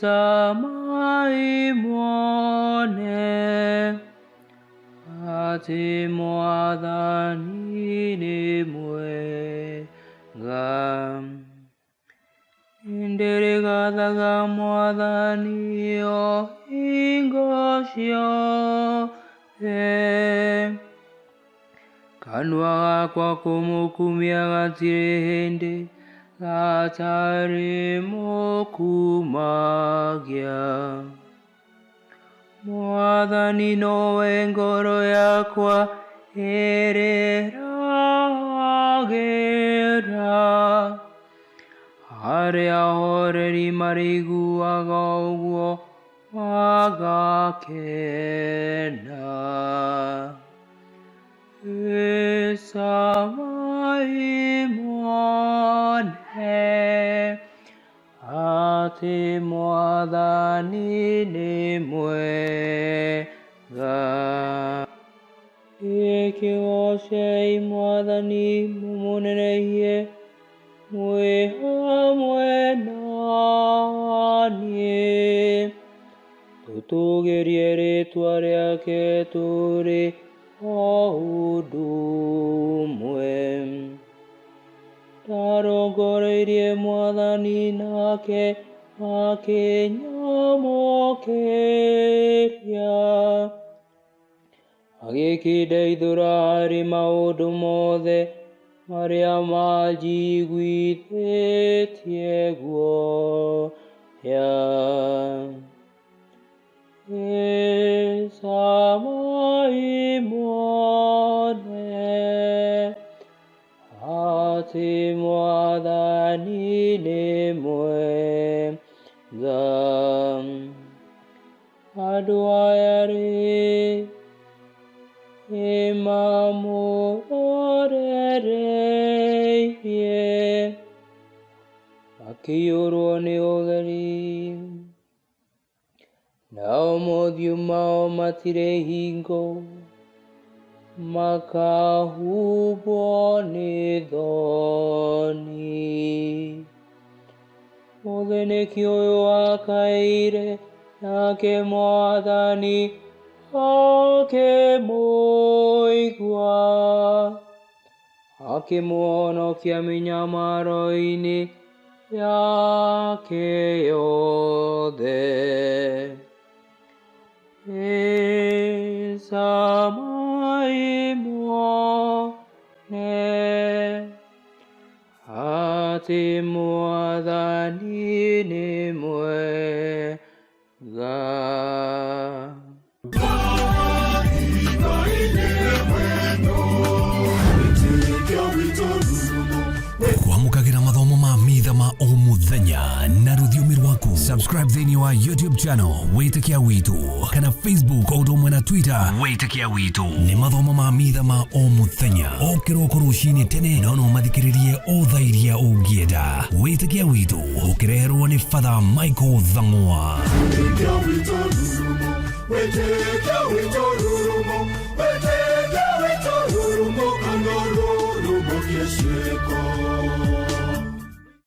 Ĩcamai muone atĩ Mwathani nĩ mwega. Nĩndĩrĩgathaga Mwathani o hingo ciothe. Kanua gakwa kũmũkumia gatirĩ hĩndĩ gatarĩmũkumagia. Mwathani nowe ngoro yakwa ĩrĩragĩra. Arĩa ahoreri marĩiguaga ũguo magakena. Ĩcamai muone atĩ Mwathani nĩ mwega. Ĩkĩgoocei Mwathani mũmũnenehie mwĩ hamwe na niĩ. Tũtũũgĩrie rĩĩtwa rĩake tũrĩ o ũndũ ũmwe. Ndarongoreirie Mwathani nake akĩnyamũkĩria. Agĩkĩndeithũra harĩ maũndũ mothe marĩa manjiguithĩtie guoya. Ĩcamai muone atĩ Mwathani nĩ mwega. Andũ aya rĩ, nĩmamũrorereirie makĩiyũrwo nĩ ũtheri. Nao mothiũ mao matirĩ hingo makahumbwo nĩ thoni. Mũtheneki ũyũ akaire nake Mwathani akĩmũigua, akĩmũhonokia mĩnyamaro-inĩ yake yothe. Ĩcamai muone atĩ Mwathani nĩ mwega. Kwamũkagĩra mathomo ma mitha ma o mũthenya na rũthiomi rwaku. Subscribe thĩinĩ wa YouTube channel Wĩtĩkia Witũ kana Facebook o ũndũ ũmwe na Twitter Wĩtĩkia Witũ. Nĩ mathomo ma mitha ma o mũthenya o kĩroko rũcinĩ tene, no no mathikĩrĩrie o thaa iria ũngĩenda. Wĩtĩkia Witũ ũkĩreherwo nĩ Father Michael Thang'wa. Wĩtĩkia witũ rurumo, wĩtĩkia witũ rurumo, wĩtĩkia.